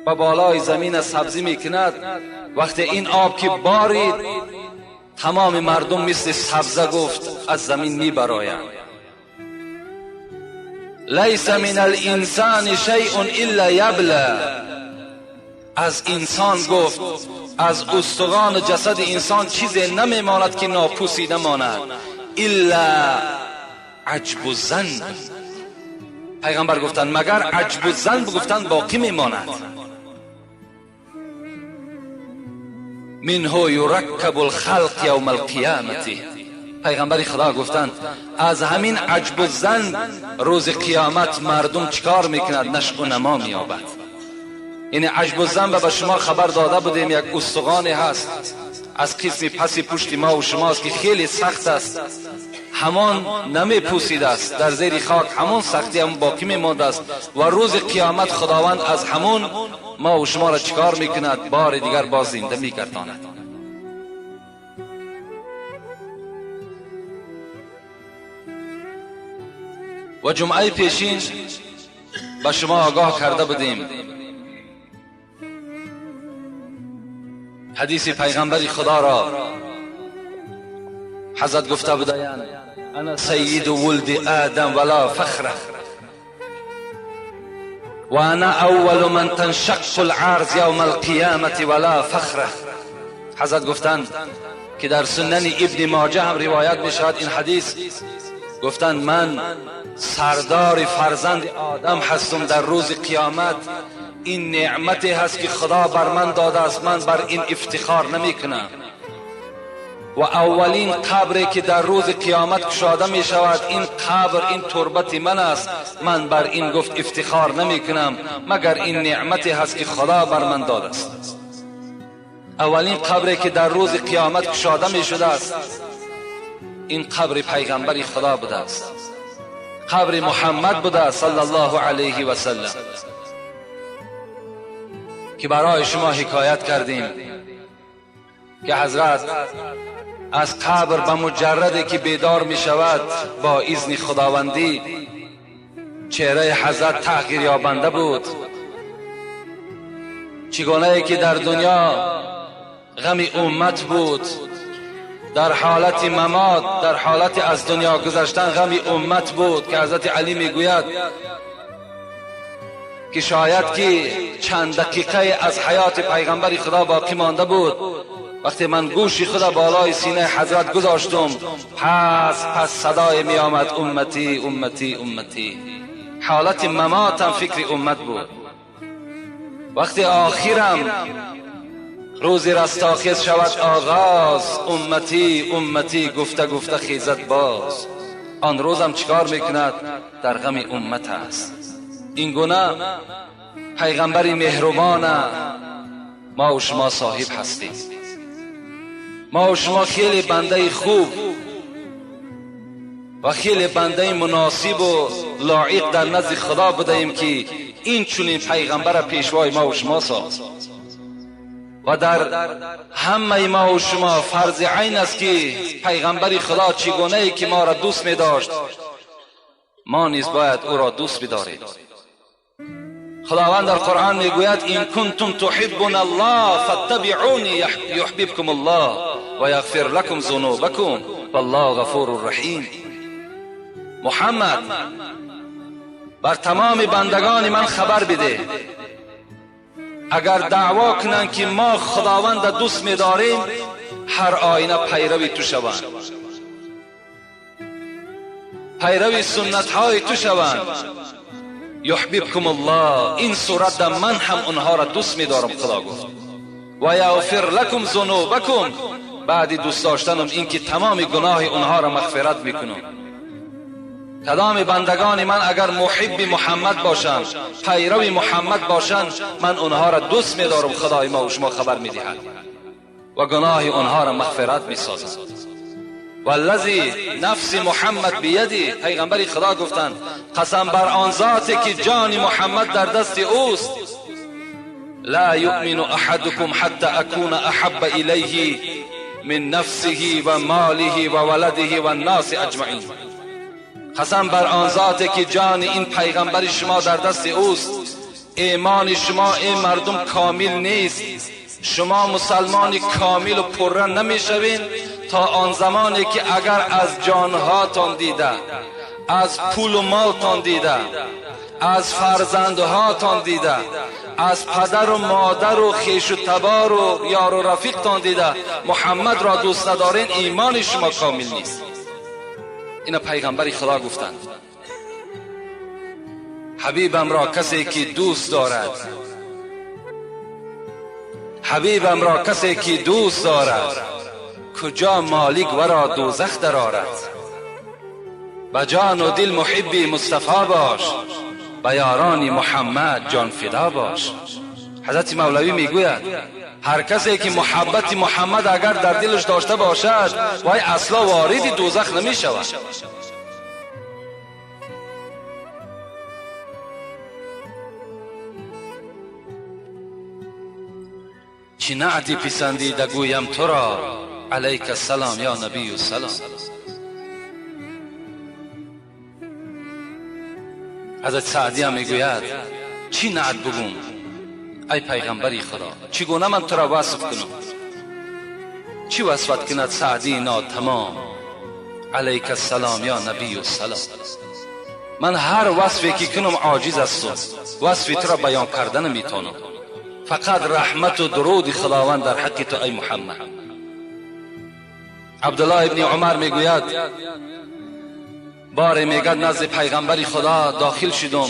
به بالای زمین سبزی میکند، وقتی این آب که بارید تمام مردم مثل سبزه گفت از زمین میبرایند. لیس من الانسان شیء الا یبلی. از انسان گفت از استخوان جسد انسان چیزی نمیماند که ناپوسیده ماند، الا عجب الذنب. پیغمبر گفتند مگر عجب الذنب گفتند باقی میماند. منه یرکب الخلق یوم القیامت. پیغمبر خدا گفتند از همین عجب الذنب روز قیامت مردم چیکار میکند؟ نشو و نما مییابد. یعنی عجب الذنب به شما خبر داده بودیم، یک استخوانی هست از قسم پس پشت ما و شماست که خیلی سخت است، همان نمی پوسیده است در زیر خاک، همان سختی هم باقی میمانده است و روز قیامت خداوند از همون ما و شما را چیکار میکند؟ بار دیگر باز زنده میگرداند. و جمعه پیشین به شما آگاه کرده بودیم حدیث پیغمبر خدا را حضرت گفته بودند انا سید ولد آدم ولا فخر و انا اول من تنشق الارض یوم القیامة ولا فخر. حضرت گفتند که در سنن ابن ماجه هم روایت می شود این حدیث، گفتند من سردار فرزند آدم هستم در روز قیامت، این نعمتی هست که خدا بر من داده است، من بر این افتخار نمی کنم. و اولین قبری که در روز قیامت کشاده می شود این قبر، این تربت من است، من بر این گفت افتخار نمی کنم مگر این نعمتی هست که خدا بر من داده است. اولین قبری که در روز قیامت کشاده می شده است این قبر پیغمبر خدا بوده است، قبر محمد بوده است صلی الله علیه و سلم، که برای شما حکایت کردیم که حضرت از قبر به مجردی که بیدار می شود با اذن خداوندی چهره حضرت تغییر یابنده بود. چگونه که در دنیا غم امت بود، در حالت ممات، در حالت از دنیا گذشتن غم امت بود که حضرت علی می گوید که شاید که چند دقیقه از حیات پیغمبر خدا باقی مانده بود، وقتی من گوشی خدا بالای سینه حضرت گذاشتم پس صدای می آمد امتی امتی امتی. حالت مماتم فکر امت بود. وقتی آخرم روز رستاخیز شود آغاز، امتی امتی گفته گفته خیزد باز. آن روزم چیکار میکند؟ در غم امت است. این گونه پیغمبر مهربان ما و شما صاحب هستیم. ما و شما خیلی بنده خوب و خیلی بنده مناسب و لایق در نزد خدا بودیم که این چنین پیغمبر پیشوای ما و شما ساخت. و در همه ما و شما فرض عین است که پیغمبر خدا چگونه ای که ما را دوست می داشت، ما نیز باید او را دوست بداریم. خداوند در قرآن میگوید این کنتم تحبون الله فاتبعونی یحببکم الله و یغفر لکم ذنوبکم والله غفور رحیم. محمد بر تمام بندگان من خبر بده اگر دعوا کنند که ما خداوند دوست می‌داریم، هر آینه پیروی تو شوند، پیروی سنت های تو شوند. یحببکم الله، این صورت در من هم آنها را دوست می‌دارم خدا گفت. و یغفر لکم ذنوبکم، بعد دوست داشتنم این که تمام گناه آنها را مغفرت میکنم. کدام بندگان من اگر محب محمد باشند، پیرو محمد باشند، من آنها را دوست می‌دارم، خدای ما و شما خبر می‌دهد و گناه آنها را مغفرت می‌سازم. والذی نفس محمد بیدی، پیغمبر خدا گفتند قسم بر آن ذاتی که جان محمد در دست اوست، لا یؤمن احدکم حتی اکون احب الیه من نفسه و ماله و ولده و الناس اجمعین. قسم بر آن ذاتی که جان این پیغمبر شما در دست اوست، ایمان شما ای مردم کامل نیست، شما مسلمان کامل و پره نمیشوین تا آن زمانی که اگر از جانهاتان دیده، از پول و مالتان دیده، از فرزندهاتان دیده، از پدر و مادر و خویش و تبار و یار و رفیقتان دیده محمد را دوست ندارین، ایمان شما کامل نیست. اینا پیغمبر خدا گفتند. حبیبم را کسی که دوست دارد، حبیبم را کسی که دوست دارد، کجا مالک ورا دوزخ درآرد. به جان و دل محبی مصطفی باش، به یاران محمد جان فدا باش. حضرت مولوی میگوید هر کسی که محبت محمد اگر در دلش داشته باشد، وای اصلا وارد دوزخ نمی شود. چی نعتی پسندیده گویم تو را، علیک السلام یا نبی السلام. حضرت سعدی هم میگوید چی نعت بگوم ای پیغمبری خدا، چگونه من تو را وصف کنم؟ چی وصفت کند سعدی ناتمام، علیک السلام یا نبی السلام. من هر وصفی که کنم عاجز هستم، وصفی تو را بیان کردن نمیتونم، فقط رحمت و درود خداوند در حق تو ای محمد. عبدالله ابن عمر میگوید باره میگد نزد پیغمبر خدا داخل شدم،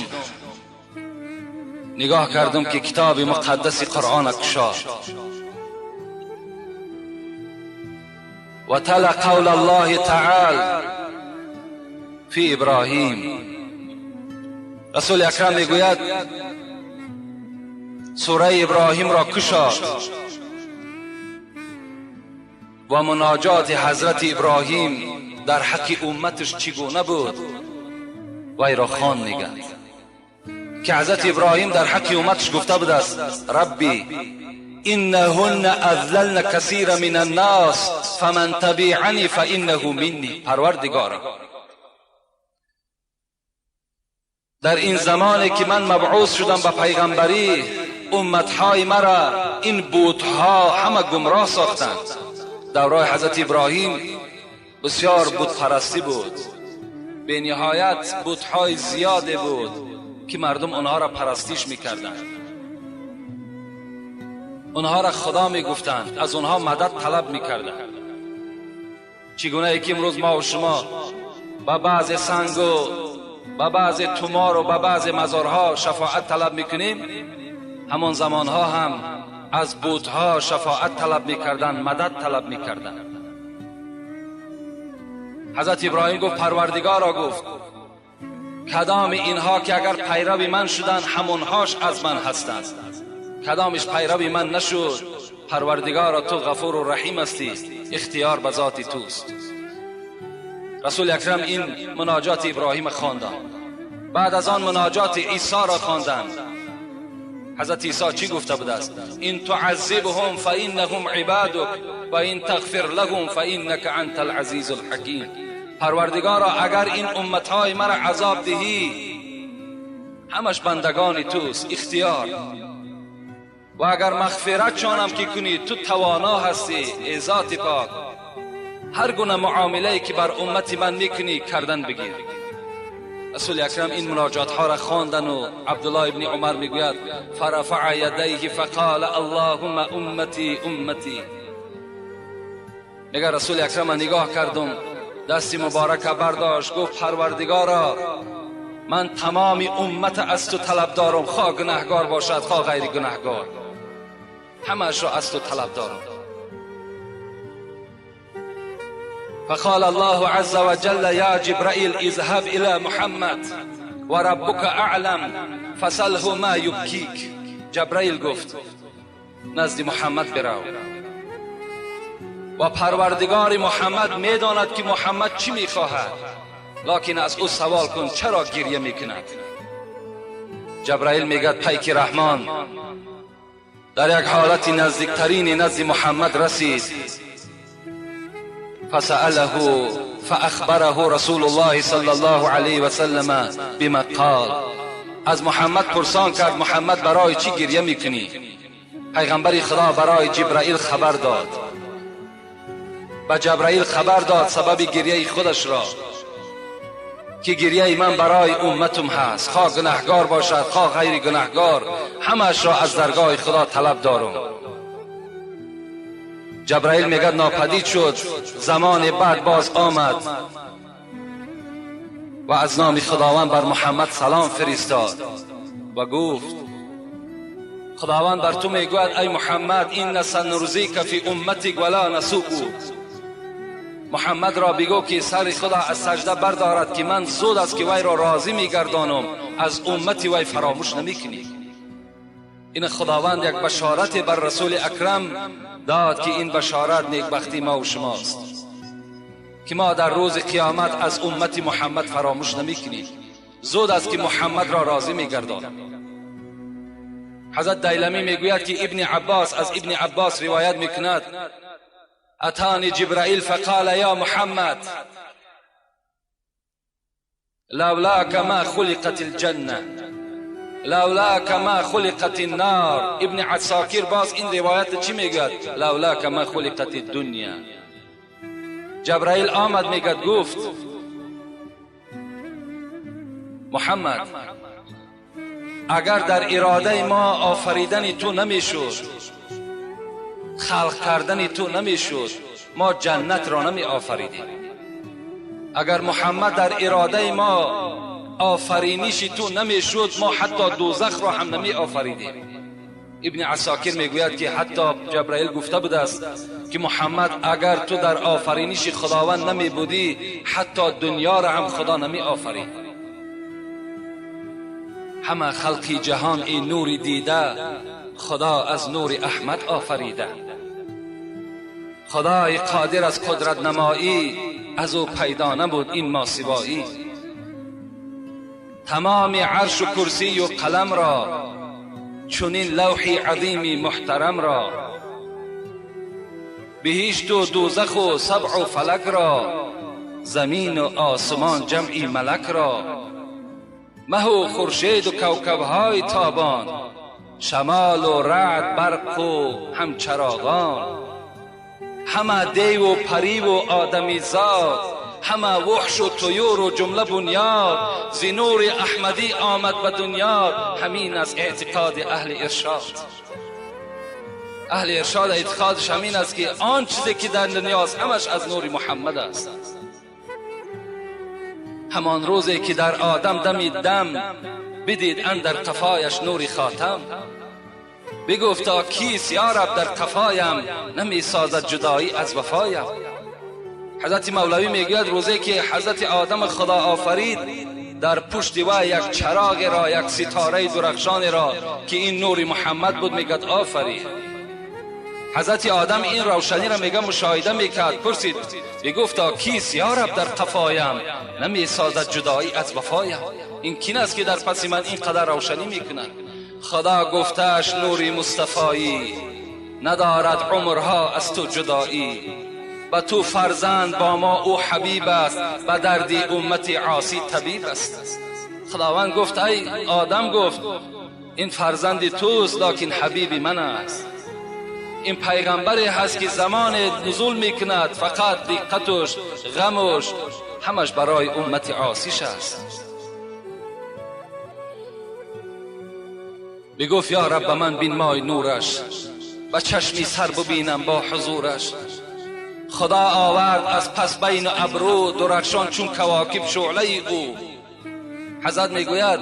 نگاه کردم که کتاب مقدس قرآن کشاد و تلا قول الله تعالی فی ابراهیم. رسول اکرم میگوید سوره ابراهیم را کشاد و مناجات حضرت ابراهیم در حق امتش چگونه بود وی را خوان میگه که حضرت ابراهیم در حق امتش گفته بود است ربی انهن اذللن کثیر من الناس فمن تبعنی فانه منی. پروردگارا در این زمانی که من مبعوث شدم به پیغمبری، امتهای مرا این بتها همه گمراه ساختند. در راه حضرت ابراهیم بسیار بت پرستی بود، به نهایت بتهای زیاده بود که مردم آنها را پرستیش میکردند، آنها را خدا میگفتند، از آنها مدد طلب میکردند. چگونه که امروز ما و شما با بعض سنگ و با بعض تومار و با بعض مزارها شفاعت طلب میکنیم، همان زمانها هم از بتها شفاعت طلب میکردند، مدد طلب میکردند. حضرت ابراهیم گفت پروردگارا، گفت کدام اینها که اگر پیرو من شدند همونهاش از من هستند، کدامش پیرو من نشد پروردگارا تو غفور و رحیم هستی، اختیار به ذات توست. رسول اکرم این مناجات ابراهیم خواندند، بعد از آن مناجات عیسی را خواندند. حضرت عیسی چی گفته بود است؟ این تعذبهم فانهم عبادک و این تغفر لهم فانک انت العزیز الحکیم. پروردگارا اگر این امتهای مرا عذاب دهی همش بندگان توست، اختیار، و اگر مغفرت چانم که کنی تو توانا هستی ای ذات پاک، هر گونه معامله که بر امت من میکنی کردن بگیر. رسول اکرم این مناجات ها را خواندن و عبدالله ابن عمر میگوید فرفع یدیه فقال اللهم امتی امتی. میگه رسول اکرم نگاه کردم، دستی مبارک برداشت، گفت پروردگارا من تمام امت از تو طلب دارم، خواه گناهگار باشد خواه غیر گناهگار، همش را از تو طلب دارم. فقال الله عز وجل يا جبرائيل اذهب إلى محمد وربك أعلم فسله ما يبكيك. جبرائیل گفت نزد محمد برو و پروردگار محمد میداند که محمد چی میخواهد، لکن از او سوال کن چرا گریه میکند. جبرائیل میگد پیک رحمان در یک حالت نزدیکترین نزد محمد رسید. فسأله فأخبره رسول الله صلى الله عليه وسلم بما قال. از محمد پرسان کرد محمد برای چی گریه میکنی؟ پیغمبر خدا برای جبرائیل خبر داد، به جبرائیل خبر داد سبب گریه خودش را که گریه من برای امتم هست، خواه گناهگار باشد خواه غیر گناهگار، همش را از درگاه خدا طلب دارم. جبرائیل میگه ناپدید شد، زمان بعد باز آمد و از نام خداوند بر محمد سلام فرستاد و گفت خداوند بر تو میگوید ای محمد این سنرزیک فی امتک ولا نسوء. محمد را بگو که سر خدا از سجده بردارد که من زود است که وی را راضی میگردانم، از امت وی فراموش نمیکنی. این خداوند یک بشارت بر رسول اکرم داد که این بشارت نیکبختی ما و شماست که ما در روز قیامت از امت محمد فراموش نمیکنیم، زود است که محمد را راضی میگردانم. حضرت دیلمی میگوید که ابن عباس از ابن عباس روایت میکند اتانی جبرائیل فقال یا محمد لولاک ما خلقت الجنه لولاک ما خلقت النار. ابن عساکر باز این روایت چی میگوید؟ لولاک ما خلقت الدنیا. جبرائیل آمد میگد گفت محمد اگر در اراده ما آفریدن تو نمیشد، خلق کردن تو نمیشد، ما جنت را نمی آفریدیم. اگر محمد در اراده ما آفرینش تو نمیشد، ما حتی دوزخ را هم نمی آفریدیم. ابن عساکر میگوید که حتی جبرائیل گفته بوده است که محمد اگر تو در آفرینش خداوند نمی بودی، حتی دنیا را هم خدا نمی آفرید. همه خلقی جهان این نور دیده، خدا از نور احمد آفریده. خدای قادر از قدرت نمایی، از او پیدا نبود این ماسوایی. تمام عرش و کرسی و قلم را، چنین لوح عظیم محترم را، بهشت و دوزخ و سبع و فلک را، زمین و آسمان جمعی ملک را، مه و خورشید و کوکبهای تابان، شمال و رعد برق و هم چراغان، همه دیو و پری و آدمی زاد، همه وحش و طیور و جمله بنیاد، ز نور احمدی آمد به دنیا، همین از اعتقاد اهل ارشاد. اهل ارشاد اعتقادش همین است که آن چیزی که در دنیاست همش از نور محمد است. همان روزی که در آدم دمید دم، بدید اندر قفایش نور خاتم، بگفتا کیست یا رب در قفایم، نمی سازد جدایی از وفایم. حضرت مولوی میگوید روزی که حضرت آدم خدا آفرید، در پشت وی یک چراغ را، یک ستاره درخشان را که این نور محمد بود میگد آفرید. حضرت آدم این روشنی را میگه مشاهده میکرد، پرسید بگفتا کیست یا رب در قفایم، نمی سازد جدایی از وفایم. این کین است که در پس من اینقدر روشنی میکند؟ خدا گفتش نور مصطفایی، ندارد عمرها از تو جدایی، به تو فرزند با ما او حبیب است، به درد امت عاصی طبیب است. خداوند گفت ای آدم، گفت این فرزند توست لکن حبیب من است. این پیغمبری هست که زمان نزول میکند فقط دقتش، غمش، همش برای امت عاصیش است. بگفت یا رب من بین مای نورش، به چشمی سر ببینم با حضورش. خدا آورد از پس بین ابرو، درخشان چون کواکب شعله او. حضرت میگوید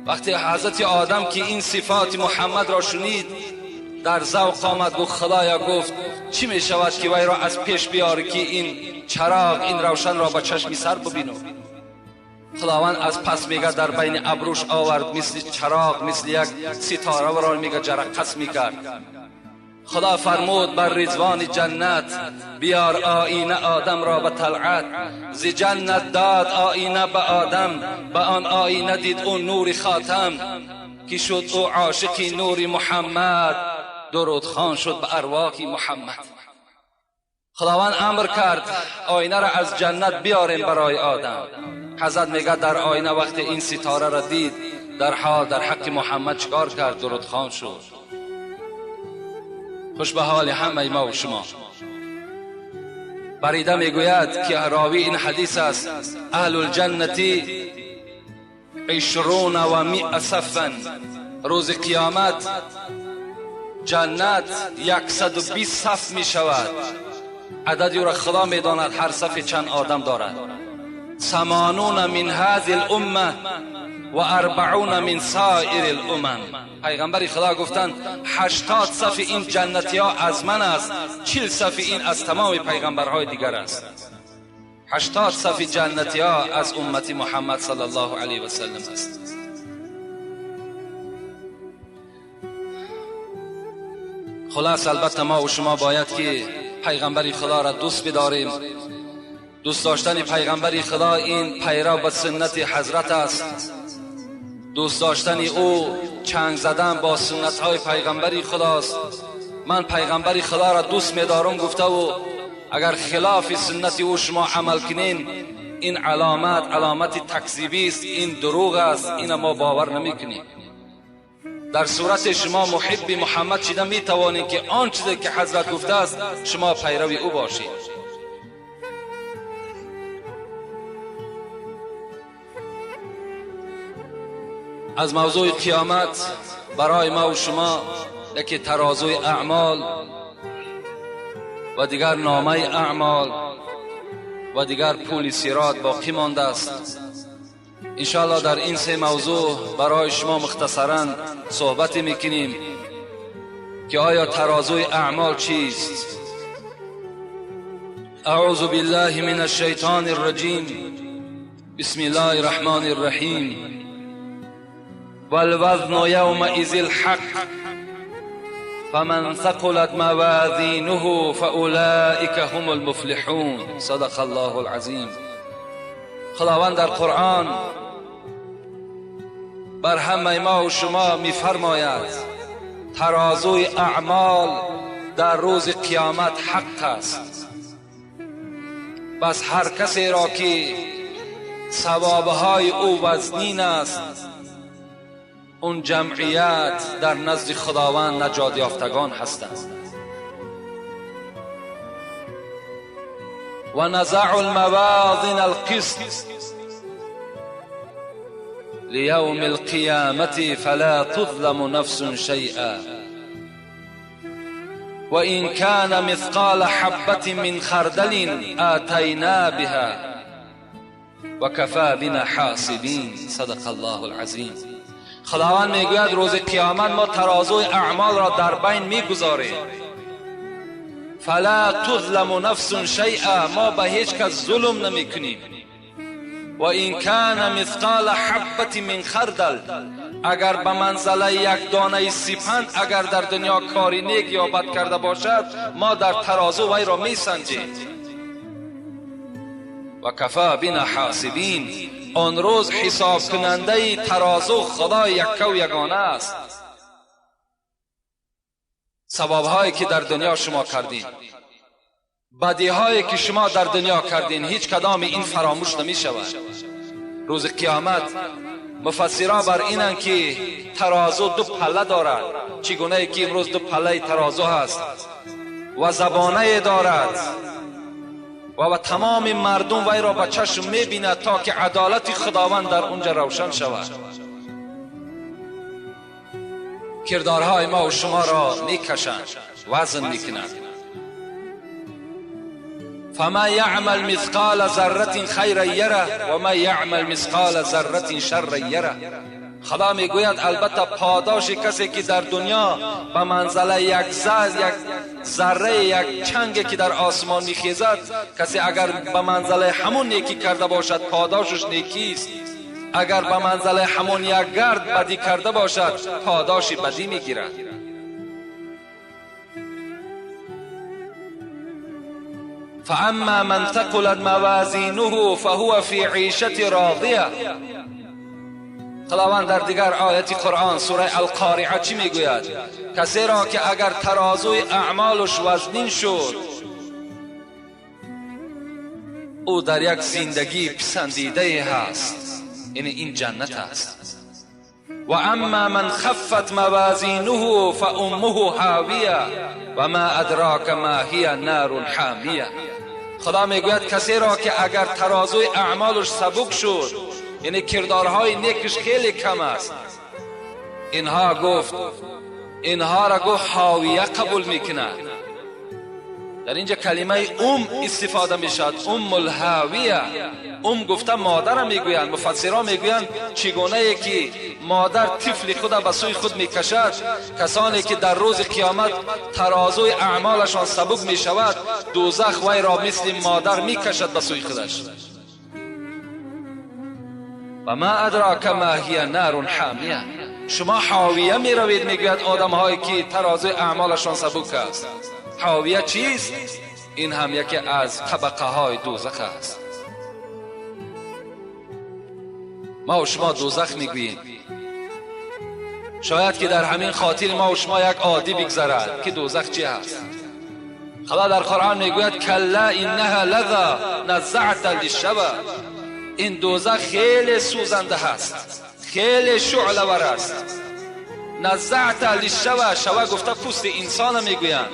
وقتی حضرت آدم که این صفات محمد را شنید در ذوق آمد، گفت خدایا، گفت چی می شود که وی را از پیش بیاری که این چراغ، این روشن را به چشمی سر ببینم. خداوند از پس میگه در بین ابروش آورد، مثل چراغ، مثل یک ستاره را میگه جرقس میکرد. خدا فرمود بر رضوان جنت، بیار آینه آدم را به طلعت. ز جنت داد آینه به آدم، به آن آینه دید او نور خاتم، که شد او عاشق نور محمد، درود خوان شد به ارواح محمد. خداوند امر کرد آینه را از جنت بیاریم برای آدم. حضرت میگه در آینه وقتی این ستاره را دید، در حال در حق محمد چکار کرد؟ درودخوان شد. خوش به حال همه ما و شما. بریده میگوید که راوی این حدیث است: اهل الجنة 120 صفا. روز قیامت جنت 120 صف می شود. عددی را خدا می داند هر صف چند آدم دارد. 80 من هذه الامه و 40 من سایر الامم. پیغمبر خدا گفتند 80 صف این جنتی ها از من است، 40 صف این از تمام پیغمبرهای دیگر است. 80 صف جنتی ها از امت محمد صلی الله علیه و سلم است. خلاص البته ما و شما باید که پیغمبر خدا را دوست بداریم. دوست داشتن پیغمبر خدا این پیرو به سنت حضرت است. دوست داشتن او چنگ زدن با سنت های پیغمبر خداست. من پیغمبر خدا را دوست می‌دارم گفته و اگر خلاف سنت او شما عمل کنین، این علامت تکذیبی است، این دروغ است، این ما باور نمی‌کنیم. در صورت شما محب محمد شده می توانید که آن چیزی که حضرت گفته است شما پیرو او باشید. از موضوع قیامت برای ما و شما یکی ترازوی اعمال و دیگر نامه اعمال و دیگر پول صراط باقی مانده است. انشاءالله در این سه موضوع برای شما مختصرا صحبت میکنیم که آیا ترازوی اعمال چیست؟ اعوذ بالله من الشیطان الرجیم. بسم الله الرحمن الرحیم. والوزن یومئذ الحق فمن ثقلت موازینه فاولئک هم المفلحون. صدق الله العظیم. خداوند در قرآن بر همه ما و شما میفرماید ترازوی اعمال در روز قیامت حق است. بس هر کسی را که ثوابهای او وزنین است، اون جمعیت در نزد خداوند نجات یافتگان هستند. و نزع الموازین القسط لیوم القیامة فلا تظلم نفس شیئا و این کان مثقال حبة من خردل آتینا بها و کفا بنا حاسبین. صدق الله العظیم. خداوند میگوید روز قیامت ما ترازوی اعمال را در بین میگذاریم. فلا تظلم نفس شیئا، ما به هیچ کس ظلم نمیکنیم. و این کان مثقال حبة من خردل، اگر به منزله یک دانه سیپند اگر در دنیا کاری نیک یا بد کرده باشد، ما در ترازو وی را میسنجیم. و کفا بنا حاسبین، آن روز حساب کننده ترازو خدای یکه و یگانه است. ثوابهایی که در دنیا شما کردین، بدیهایی که شما در دنیا کردین، هیچ کدام این فراموش نمی شود. روز قیامت مفسران بر اینند که ترازو دو پله دارد، چگونه که امروز دو پله ترازو هست و زبانه دارد و تمام مردم وی را به چشم میبیند تا که عدالت خداوند در اونجا روشن شود. کردارهای ما و شما را میکشند، وزن میکنند. فما یعمل مثقال ذره خیرا یره و ما یعمل مثقال ذره شرا یره. خدا میگوید البته پاداش کسی که در دنیا به منزله یک ذره یک چنگ که در آسمان میخیزد، کسی اگر به منزله همون نیکی کرده باشد پاداشش نیکی است، اگر به منزله همون یک گرد بدی کرده باشد پاداش بدی میگیرد. فاما من ثقلت موازینه فهو فی عیشة راضیه. خداوند در دیگر آیت قرآن سوره القارعه چی میگوید؟ کسی را که اگر ترازوی اعمالش وزنین شد، او در یک زندگی پسندیده هست، یعنی این جنت است. و اما من خفت موازینه فامه هاویه و ما ادراک ما هی نار حامیه. خدا میگوید کسی را که اگر ترازوی اعمالش سبک شد، یعنی کردارهای نیکش خیلی کم است، اینها گفت، اینها را گفت حاویه قبول میکند. در اینجا کلمه ام استفاده میشد، ام الهاویه. ام گفته مادر میگویند، مفسران میگویند چگونه ای که مادر طفل خود به سوی خود میکشد، کسانی که در روز قیامت ترازوی اعمالشان سبک میشود، دوزخ وی را مثل مادر میکشد به سوی خودش. و ما ادراک ما هی نار حامیه. شما حاویه میروید، میگوید آدم هایی که ترازوی اعمالشان سبک است. حاویه چیست؟ این هم یکی از طبقه های دوزخ است. ما و شما دوزخ میگوییم، شاید که در همین خاطر ما و شما یک عادی بگذرد که دوزخ چی هست. خدا در قرآن میگوید کلا انها لظی نزعة للشوی. این دوزخ خیلی سوزنده هست، خیلی شعله ور است. نزعت للشوی، شوه گفته پوست انسان میگویند.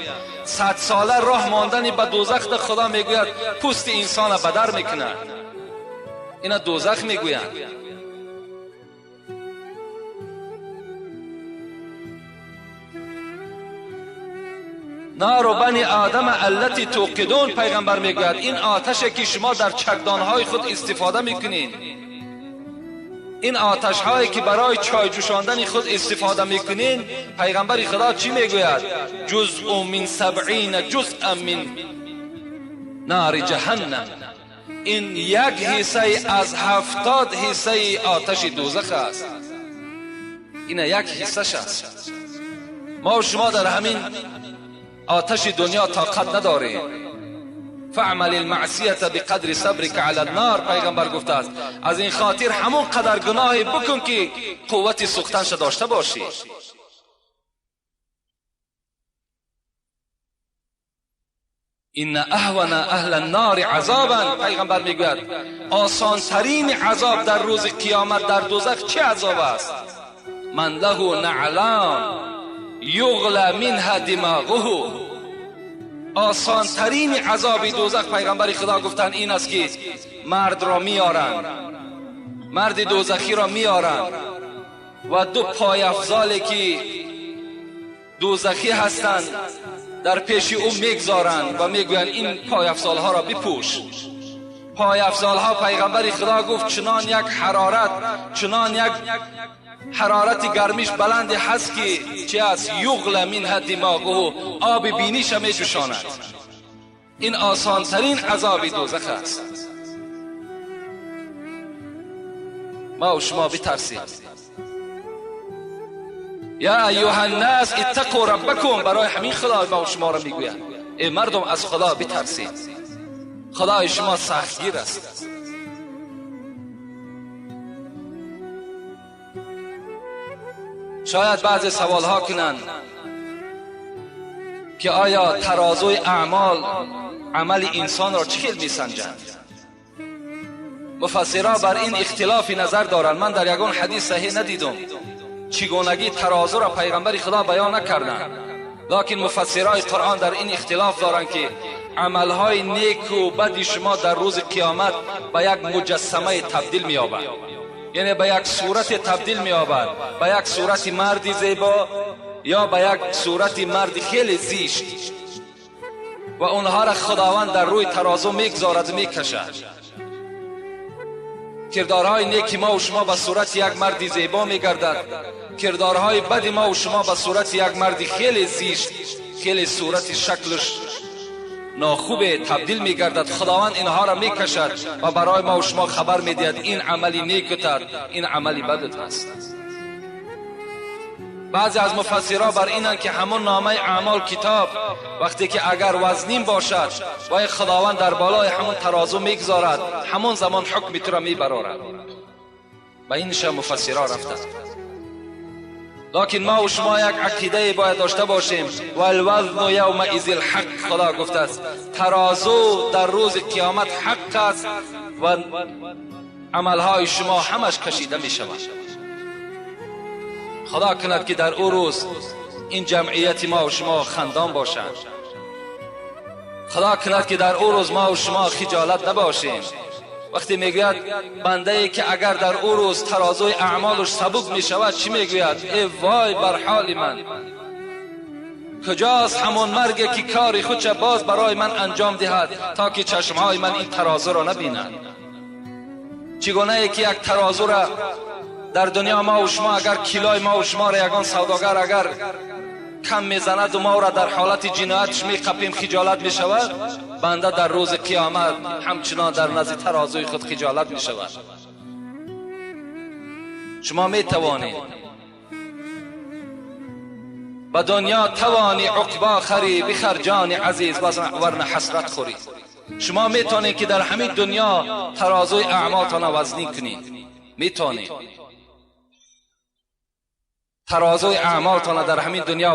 100 ساله راه ماندن به دوزخ خدا میگوید پوست انسان بدر میکند. اینا دوزخ میگویند. نار بنی آدم التی توقدون، پیغمبر میگوید این آتش که شما در چکدانهای خود استفاده میکنین، این آتش هایی که برای چای جوشاندن خود استفاده میکنین، پیغمبر خدا چی میگوید؟ جزء من 70 جزء من نار جهنم. این یک حصه از 70 حصه آتش دوزخ است. این یک حصه است. ما و شما در همین آتش دنیا طاقت نداریم. فعمل المعصیت بقدر صبرک علی النار، پیغمبر گفته است از این خاطر همون قدر گناهی بکن که قوت سوختنش داشته باشی. ان اهون اهل النار عذابا، پیغمبر میگوید آسان ترین عذاب در روز قیامت در دوزخ چه عذاب است؟ من له نعلان یغلی منها دماغه. آسان ترین عذاب دوزخ پیغمبر خدا گفتن این است که مرد را میارند، مرد دوزخی را میارند و دو پای افزالی که دوزخی هستند در پیش او میگذارند و میگویند این پای افزال ها را بپوش. پای افزال ها پیغمبر خدا گفت چنان یک حرارت، چنان یک حرارت گرمیش بلند هست که چه است؟ یغلی منها دماغه، آب بینیش می جوشاند. این آسان ترین عذاب دوزخ است. ما و شما بترسیم. یا ایها الناس اتقوا ربکم، برای همین خدا ما و شما را میگوید ای مردم از خدا بترسید، خدای شما سختگیر است. شاید بعضی سوال ها کنند که آیا ترازوی اعمال عمل انسان را چه می سنجند؟ مفسرها بر این اختلاف نظر دارند. من در یگان حدیث صحیح ندیدم چگونگی ترازو را پیغمبر خدا بیان نکردند، لکن مفسرای قرآن در این اختلاف دارند که عملهای نیک و بد شما در روز قیامت به یک مجسمه تبدیل می‌یابد، یعنی به یک صورت تبدیل می‌یابد، به یک صورت مردی زیبا یا به یک صورت مرد خیلی زشت، و اونها را خداوند در روی ترازو میگذارد و میکشد. کردارهای نیک ما و شما به صورت یک مرد زیبا میگردد، کردارهای بد ما و شما به صورت یک مرد خیلی زشت، خیلی صورت شکلش ناخوب تبدیل میگردد. خداوند اینها را میکشد و برای ما و شما خبر میدهد این عملی نیکتر، این عملی بدت است. بعضی از مفسرها بر اینند که همون نامه اعمال کتاب وقتی که اگر وزنین باشد و خداوند در بالای همون ترازو میگذارد، همون زمان حکم تو را میبرارد. و اینش مفسرها رفتند. لکن ما و شما یک عقیده باید داشته باشیم، والوزن یومئذ الحق. خدا گفته است ترازو در روز قیامت حق است و عملهای شما همش کشیده می شود. Худо кунад, ки дар ӯ рӯз ин ҷамъияти мо шумо хандон бошанд. Худо кунад, ки дар ӯ рӯз мо шумо хиҷолат набошем. Вақте мегӯяд бандае, ки агар дар ӯ рӯз тарозуи аъмолаш сабук мешавад, чӣ мегӯяд? Э вой бар ҳоли ман! Куҷост ҳамон марге, ки кори худша боз барои ман анҷом диҳад, то ки чашмҳои ман ин тарозуро набинад? Чӣ гунае ки як тарозура дар дунё мову шумо, агар килои мову шуморо ягон савдогар агар кам мезанаду моро дар ҳолати ҷиноятш меқапем, хиҷолат мешавад, банда дар рӯзи қиёмат ҳамчунон дар назди тарозуи худ хиҷолат мешавад. Шумо метавонед ба дунё тавонӣ уқбо харӣ, бихар, ҷони азиз, варна ҳасрат хӯрӣ. Шумо метавонед, ки дар ҳамин дунё тарозуи аъмолтона вазнин кунед. Метавонед тарозуи аъмолтона дар ҳамин дунё.